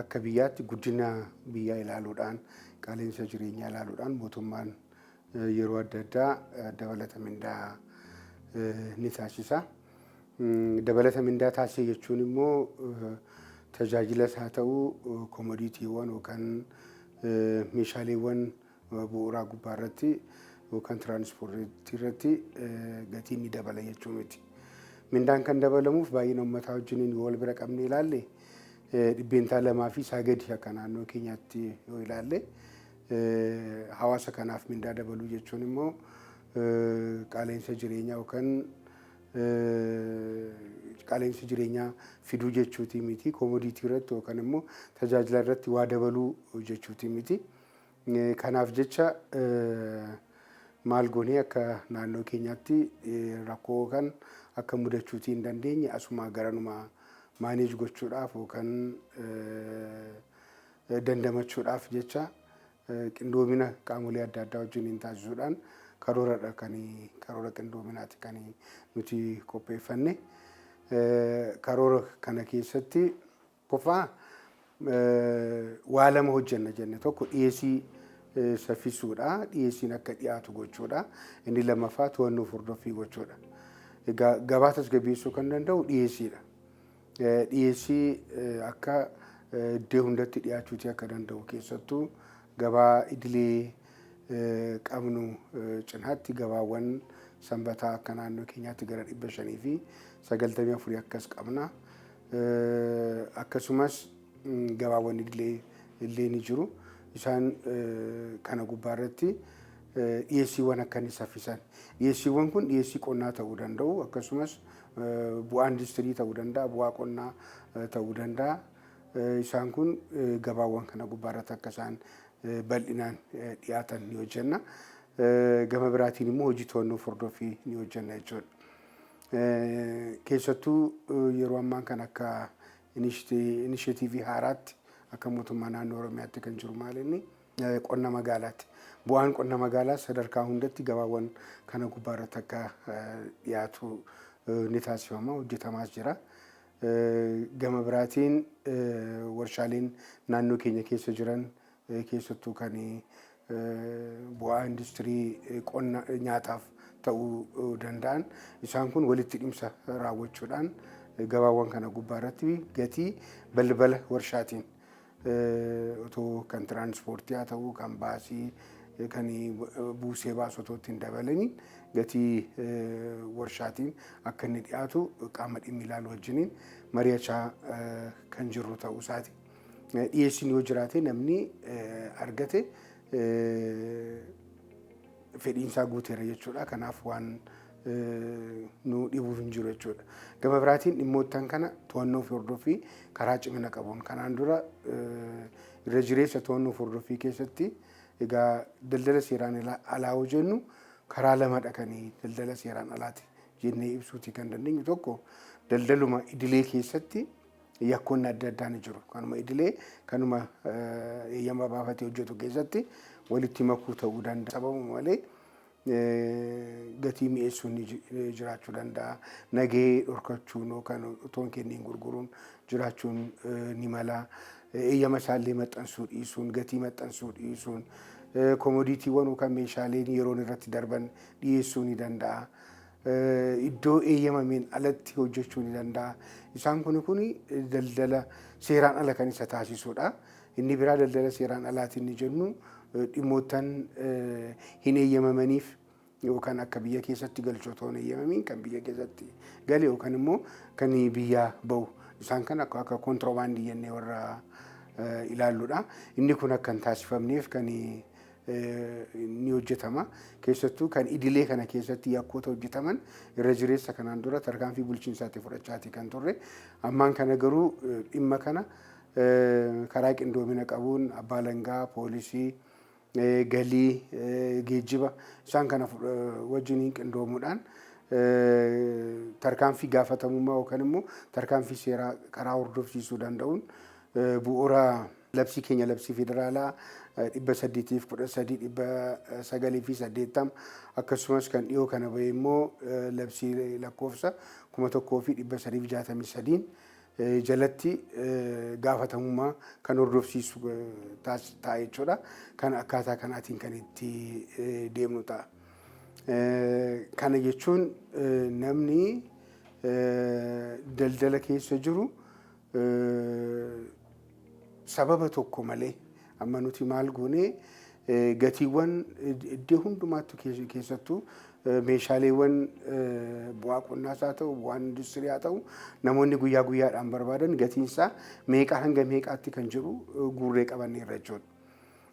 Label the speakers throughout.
Speaker 1: Akka biyyaatti guddina biyyaa ilaaluudhaan, qaala'insa jireenyaa ilaaluudhaan mootummaan yeroo adda addaa dabalata mindaa ni taasisa. Dabalata mindaa taasise jechuun immoo tajaajilas haa ta'u komodiitiiwwan yookaan meeshaaleewwan bu'uuraa gubbaa irratti yookaan tiraanspoortii irratti gatiin ni dabala jechuu miti. Mindaan kan dabalamuuf baay'ina uummataa wajjiniin yoo wal bira qabnee ilaalle 2% fi isaa gadi akka naannoo keenyaatti yoo ilaalle, hawaasa kanaaf mindaa dabaluu jechuun immoo qaala'insa jireenyaa yookaan qaala'insa jireenyaa fiduu jechuutii miti. Komodiitii irratti yookaan immoo tajaajila irratti waa dabaluu jechuutii miti. Kanaaf jecha maal goonee akka naannoo keenyaatti rakkoo kan akka mudachuutii hin dandeenye asumaa garanuma manage gochuudhaaf yookaan dandamachuudhaaf jecha qindoomina qaamolee adda addaa wajjin taasisuudhaan karooradha kan karoora qindoominaati kan nuti qopheeffanne. Karoora kana keessatti qofaa waa lama hojjenna jenne: tokko dhiyeessii saffisuudha. Dhiyeessiin akka dhiyaatu gochuudha. Inni lammaffaa to'annoo hordoffii gochuudha. Egaa gabaa tasgabbeessuu kan danda'u dhiyeessiidha. Dhiyeessii akka iddoo hundatti dhiyaachuutii akka danda'u, keessattuu gabaa idilee qabnu cinaatti gabaawwan sanbataa akka naannoo keenyaatti gara 594 akkas qabna. Akkasumas gabaawwan idilee illee ni jiru. Isaan kana gubbaa irratti dhiyeessiiwwan akka inni saffisan. Dhiyeessiiwwan kun dhiyeessii qonnaa ta'uu danda'u, akkasumas bu'aa industirii ta'uu danda'a, bu'aa qonnaa ta'uu danda'a. Isaan kun gabaawwan kana gubbaa irratti akka isaan bal'inaan dhiyaatan ni hojjenna. Gama biraatiin immoo hojii to'annoo hordoffii ni hojjenna jechuudha. Keessattuu yeroo ammaa kan akka inisheetiivii haaraatti akka mootummaa naannoo Oromiyaatti kan jiru maal inni qonna magaalaati. Bu'aan qonna magaalaa sadarkaa hundatti gabaawwan kana gubbaa irratti akka dhiyaatu ni taasifama, hojjetamaas jira. Gama biraatiin warshaaleen naannoo keenya keessa jiran, keessattuu kan bu'aa industirii qonna nyaataaf ta'uu danda'an, isaan kun walitti hidhimsa raawwachuudhaan gabaawwan kana gubbaa irratti gatii balbala warshaatiin otoo kan tiraanspoortii haa ta'u, kan baasii kan buusee baasu otoo ittiin dabalanii gatii warshaatiin akka inni dhiyaatu qaama dhimmi ilaalu wajjiniin mari'achaa kan jirru ta'uu isaati. Dhiyeessiin yoo jiraate, namni argate fedhiinsaa guuteera jechuudha. Kanaaf waan nu dhibuuf hin jiru jechuudha. Gama biraatiin dhimmoottan kana to'annoo fi hordoffii karaa cimina qabuun kanaan dura irra jireessa to'annoo fi hordoffii keessatti, egaa daldala seeraan alaa yoo jennu karaa lamadha kan daldala seeraan alaati jennee ibsuutii kan dandeenyu. Tokko, daldaluma idilee keessatti yakkoonni adda addaa ni jiru. Kanuma idilee, kanuma eeyyama baafatee hojjetu keessatti walitti makuu ta'uu danda'a. Sababuma malee gatii mi'eessuun ni jiraachuu danda'a. Nagahee dhorkachuun yookaan otoo hin kenniin gurguruun jiraachuun ni mala. Eeyyama isaallee maxxansuu dhiisuun, gatii maxxansuu dhiisuun, komodiitiiwwan yookaan meeshaaleen yeroon irratti darban dhiyeessuu ni danda'a. Iddoo eeyyamameen alatti hojjechuu ni danda'a. Isaan kun daldala seeraan ala kan isa taasisudha. Inni biraa daldala seeraan alaatiin ni jennu dhimmoottan hin eeyyamamaniif yookaan akka biyya keessatti galchu otoo hin eeyyamamiin kan biyya keessatti gale yookaan immoo kan biyyaa bahu. Isaan kan akka kontiroobaandii jennee warra ilaalludha. Inni kun akka hin taasifamneef kan ni hojjetama. Keessattuu kan idilee kana keessatti yakkoota hojjetaman irra jireessa kanaan dura tarkaanfii bulchiinsaatti fudhachaati kan turre. Ammaan kana garuu dhimma kana karaa qindoomina qabuun abbaa alangaa, poolisii, galii, geejjiba isaan kana wajjiniin qindoomuudhaan tarkaanfii gaafatamummaa yookaan immoo tarkaanfii seeraa karaa hordofsiisuu danda'uun bu'uura labsii keenya, labsii federaalaa 813 980, akkasumas kan dhiyoo kana bahe immoo labsii lakkoofsa 1363n jalatti gaafatamummaa kan hordofsiisu ta'a jechuudha. Kan akkaataa kanaatiin kan itti deemnu ta'a. Kana jechuun namni daldala keessa jiru sababa tokko malee, amma nuti maal goone, gatiiwwan iddoo hundumaatti, keessattuu meeshaaleewwan bu'aa qonnaas haa ta'u, bu'aan industirii haa ta'u, namoonni guyyaa guyyaadhaan barbaadan gatiinsaa meeqaa hanga meeqaatti kan jiru guurree qabanneerra jechuudha.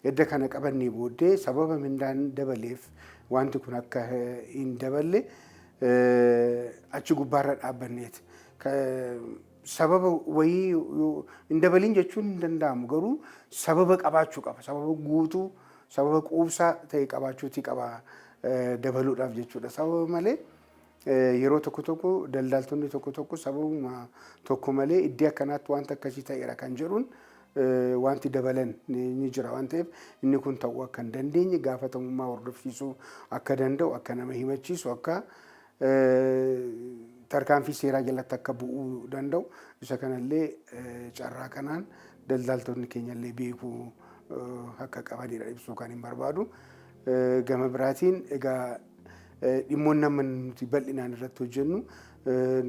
Speaker 1: Edda kana qabannee booddee sababa mindaan dabaleef wanti kun akka hin daballe achi gubbaarra dhaabbanneeti. Sababa wayii hin dabalin jechuun hin danda'amu, garuu sababa qabaachuu qaba. Sababa guutuu, sababa quubsaa ta'e qabaachuutii qaba dabaluudhaaf jechuudha. Sababa malee yeroo tokko tokko daldaaltonni tokko tokko sababuma tokko malee iddoo akkanaatti wanta akkasii ta'eera kan jedhuun wanti dabalan ni jira waan ta'eef, inni kun ta'uu akka hin dandeenye, gaafatamummaa hordofsiisuu akka danda'u, akka nama himachiisu, akka tarkaanfii seeraa jalatti akka bu'uu danda'u, isa kanallee carraa kanaan daldaaltonni keenyallee beekuu akka qabanidha ibsuu kan hin barbaadu. Gama biraatiin egaa dhimmoonni amma nuti bal'inaan irratti hojjennu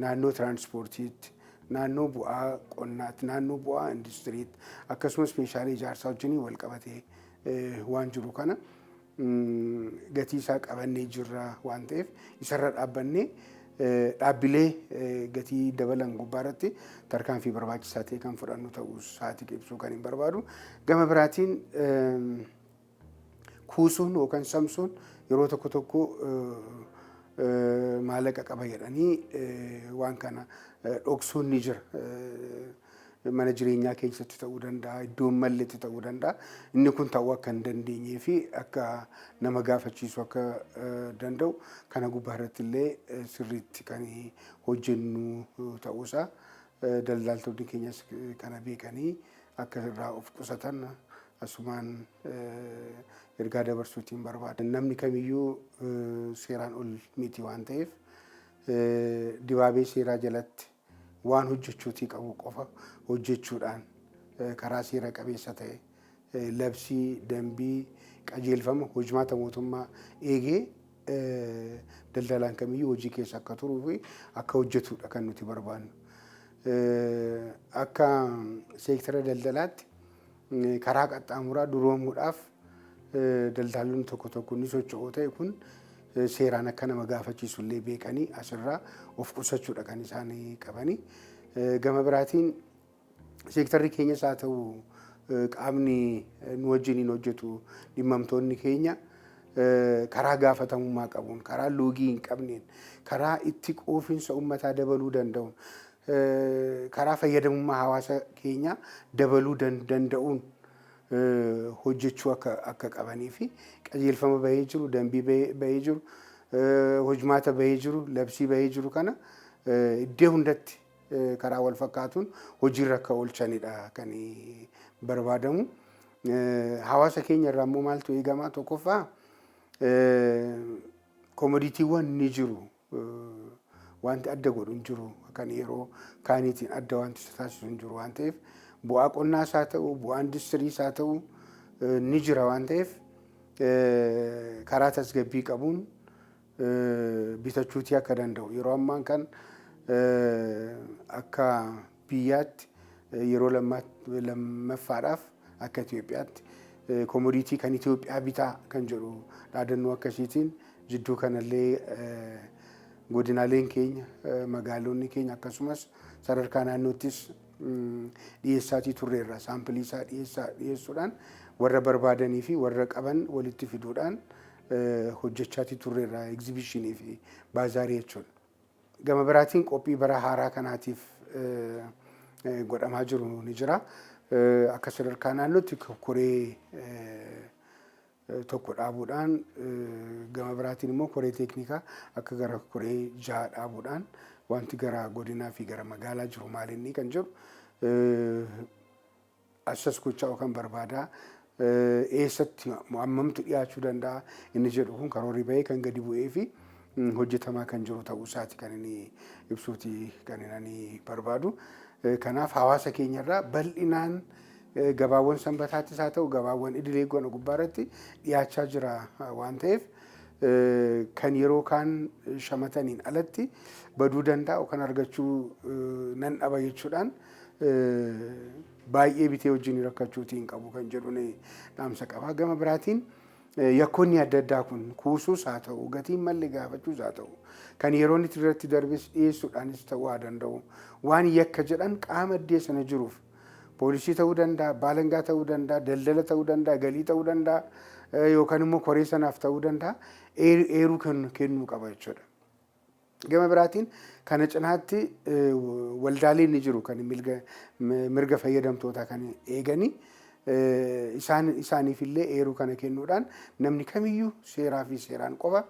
Speaker 1: naannoo tiraanspoortiitti, naannoo bu'aa qonnaatti, naannoo bu'aa industiriitti, akkasumas meeshaalee ijaarsaa wajjin wal qabatee waan jiru kana gatii isaa qabannee jirra waan ta'eef, isarra dhaabbannee dhaabbilee gatii dabalan gubbaa irratti tarkaanfii barbaachisaa ta'e kan fudhannu ta'uu isaati ibsuu kan hin barbaadu. Gama biraatiin kuusuun yookaan samsuun yeroo tokko tokko maallaqa qaba jedhanii waan kana dhoksuun ni jira. Mana jireenyaa keessatti ta'uu danda'a, iddoo malletti ta'uu danda'a. Inni kun ta'uu akka hin dandeenyee fi akka nama gaafachiisuu akka danda'u kana gubbaa irratti illee sirriitti kan hojjennu ta'uusaa daldaaltonni keenyas kana beekanii akka irraa of qusatan asumaan ergaa dabarsuutiin barbaada. Namni kamiyyuu seeraan ol miti waan ta'eef, dibaabee seeraa jalatti waan hojjechuutii qabu qofa hojjechuudhaan karaa seera qabeessa ta'e, labsii, dambii, qajeelfama hojmaata mootummaa eegee daldalaan kamiyyuu hojii keessa akka turuu fi akka hojjetudha kan nuti barbaannu. Akka seektara daldalaatti karaa qaxxaamuraa duroomuudhaaf daldaalonni tokko tokko ni socho'uu ta'e, kun seeraan akka nama gaafachiisu illee beekanii asirraa of qusachuudha kan isaan qabanii. Gama biraatiin seektarri keenyas haa ta'u, qaamni nu wajjiniin hojjetu, dhimmamtoonni keenya karaa gaafatamummaa qabuun, karaa loogii hin qabneen, karaa itti quufinsa uummataa dabaluu danda'uun, karaa fayyadamummaa hawaasa keenyaa dabaluu danda'uun hojjechuu akka qabanii fi qajeelfama bahee jiru, dambii bahee jiru, hojmaata bahee jiru, labsii bahee jiru kana iddoo hundatti karaa wal fakkaatuun hojiirra akka oolchanidha kan barbaadamu. Hawaasa keenya irraa immoo maaltu eegama? Tokkoffaa, commoditywwan ni jiru. Wanti adda godhu hin jiru. Kan yeroo kaaniitiin adda wanti isa taasisu hin jiru waan ta'eef, bu'aa qonnaas haa ta'u, bu'aa industiriis haa ta'u, ni jira waan ta'eef, karaa tasgabbii qabuun bitachuutii akka danda'u. Yeroo ammaan kan akka biyyaatti yeroo lammaffaadhaaf akka Itoophiyaatti commodity kan Itoophiyaa bitaa kan jedhu dhaadannoo akkasiitiin jidduu kanallee godinaaleen keenya, magaalonni keenya, akkasumas sadarkaa naannoottis dhiyeessaatii turreerra. Sample isaa dhiyeessuudhaan warra barbaadanii fi warra qaban walitti fiduudhaan hojjechaatii turreerra, egzibishinii fi baazaarii jechuudha. Gama biraatiin qophii bara haaraa kanaatiif godhamaa jiru ni jira. Akka sadarkaa naannootti koree tokko dhaabuudhaan, gama biraatiin immoo koree teeknikaa akka gara koree 6 dhaabuudhaan, wanti gara godinaa fi gara magaalaa jiru maalinni kan jiru assas gochaa yookaan barbaadaa, eessatti hammamtu dhiyaachuu danda'a inni jedhu kun karoorri bahee kan gadi bu'ee fi hojjetamaa kan jiru ta'uu isaati kan inni ibsuuti kan inni barbaadu. Kanaaf hawaasa keenyarraa bal'inaan gabaawwan sanbataattis haa ta'u, gabaawwan idilee gona gubbaa irratti dhiyaachaa jira waan ta'eef, kan yeroo kaan shamataniin alatti baduu danda'a yookaan argachuu nan dhaba jechuudhaan baay'ee bitee wajjin rakkachuutii hin qabu kan jedhuun dhaamsa qaba. Gama biraatiin yakkoonni adda addaa kun kuusuus haa ta'u, gatiin malle gaafachuus haa ta'u, kan yeroon itti irratti darbes dhiyeessuudhaanis ta'uu haa danda'u. Waan yakka jedhan qaama iddee sana jiruuf, poolisii ta'uu danda'a, baalangaa ta'uu danda'a, daldala ta'uu danda'a, galii ta'uu danda'a, yookaan immoo koree sanaaf ta'uu danda'a, eeruu kennuu qaba jechuudha. Gama biraatiin kana cinaatti waldaaleen ni jiru kan mirga fayyadamtootaa kan eeganii, isaan isaaniif illee eeruu kana kennuudhaan namni kamiyyuu seeraa fi seeraan qofa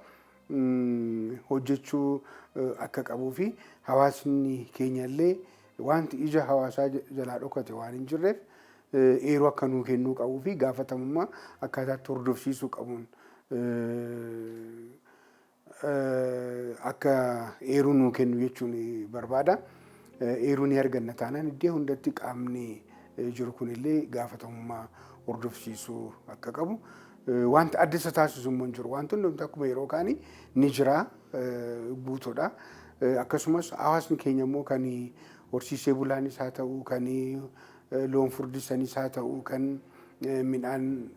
Speaker 1: hojjechuu akka qabuu fi hawaasni keenya illee wanti ija hawaasaa jalaa dhokate waan hin jirreef eeruu akka nuu kennuu qabuu fi gaafatamummaa akkaataatti hordofsiisuu qabuun akka eeruu nuu kennu jechuun barbaada. Eeruu ni arganna taanaan iddoo hundatti qaamni jiru kunillee gaafatamummaa hordofsiisuu akka qabu. Wanta adda isa taasisu immoo hin jiru. Wanti hundumtuu akkuma yeroo kaanii ni jira, guutuudha. Akkasumas hawaasni keenya immoo kan horsiisee bulaanis haa ta'u, kan loon furdisanis haa ta'u, kan midhaan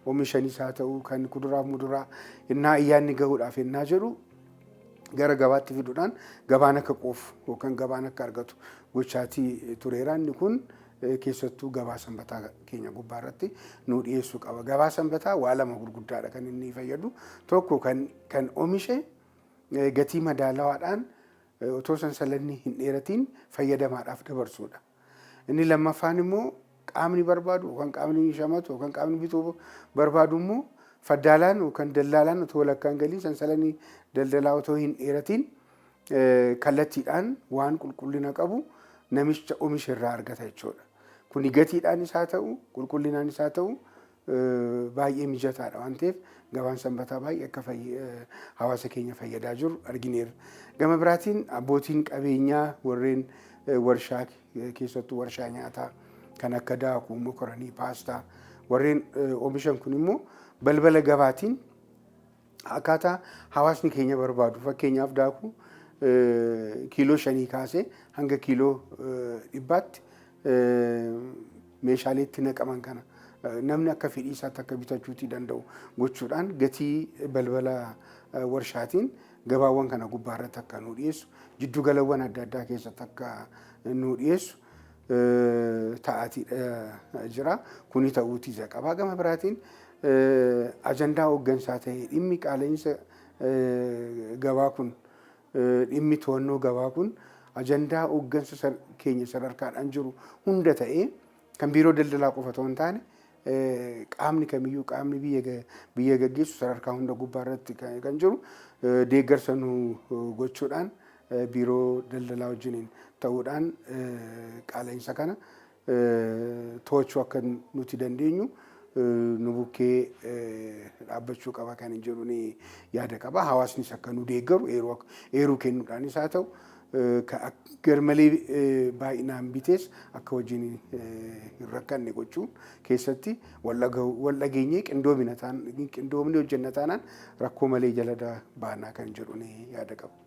Speaker 1: oomishanis haa ta'u, kan kuduraa fi muduraa innaa ayyaanni gahuudhaaf innaa jedhu gara gabaatti fiduudhaan gabaan akka quufu yookaan gabaan akka argatu gochaatii tureera. Inni kun keessattuu gabaa sanbataa keenya gubbaa irratti nu dhiyeessuu qaba. Gabaa sanbataa waa lama gurguddaadha kan inni fayyadu. Tokko kan oomishe gatii madaalawaadhaan otoo sansalanni hin dheeratiin fayyadamaadhaaf dabarsuudha. Inni lammaffaan immoo qaamni barbaadu yookaan qaamni shamatu yookaan qaamni bituu barbaadu immoo faddaalaan yookaan daldaalaan otoo walakkaan galiin sansalanni daldalaa otoo hin dheeratiin kallattiidhaan waan qulqullina qabu namicha oomisha irraa argata jechuudha. Kuni gatiidhaanis haa ta'u, qulqullinaanis haa ta'u, baay'ee mijataadha waan ta'eef gabaan sanbataa baay'ee akka hawaasa keenya fayyadaa jiru argineerra. Gama biraatiin abbootiin qabeenyaa warreen warshaa, keessattuu warshaa nyaataa kan akka daakuu, mokoranii, paastaa warreen oomishan kun immoo balbala gabaatiin akkaataa hawaasni keenya barbaadu, fakkeenyaaf daakuu kiiloo 5 kaasee hanga kiiloo 100tti meeshaalee itti naqaman kana namni akka fedhii isaatti akka bitachuutii danda'u gochuudhaan gatii balbala warshaatiin gabaawwan kana gubbaa irratti akka nu dhiyeessu, jiddugalawwan adda addaa keessatti akka nu dhiyeessu ta'aatiidha jira. Kuni ta'uutii isa qaba. Gama biraatiin ajandaa hooggansaa ta'e dhimmi qaala'insa gabaa kun, dhimmi to'annoo gabaa kun ajandaa hooggansa keenya sadarkaadhaan jiru hunda ta'ee, kan biiroo daldalaa qofa otoo hin taane, qaamni kamiyyuu, qaamni biyya gaggeessu sadarkaa hunda gubbaa irratti kan jiru deeggarsa nu gochuudhaan biiroo daldalaa wajjiniin ta'uudhaan qaala'insa kana to'achuu akka nuti dandeenyu nu bukkee dhaabbachuu qaba kan jedhu ni yaada qaba. Hawaasnis akka nu deeggaru eeruu kennuudhaanis haa ta'u, garmalee baay'inaan bitees akka wajjin hin rakkanne gochuun keessatti wal dhageenyee qindoomni hojjenna taanaan rakkoo malee jala baanaa kan jedhu ni yaada qaba.